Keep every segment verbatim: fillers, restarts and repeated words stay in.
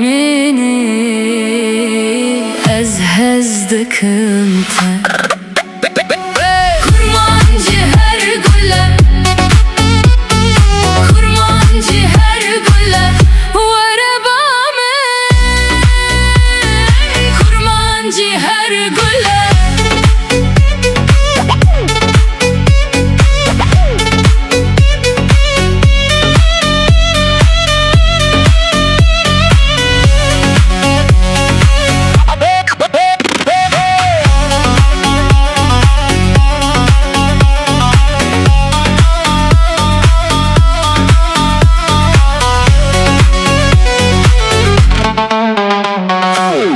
Minî ez hez dikim te. Kurmancî her gule, kurmancî her gule, were ba min. Kurmancî her gule.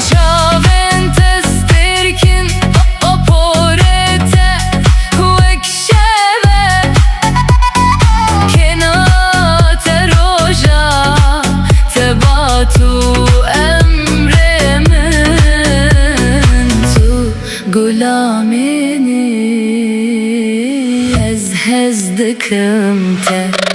Çavên te stêrkin, oporê te wek şeve. Kena te roja, te ba tu emrê min, tu gula min î, ez hez dikim te.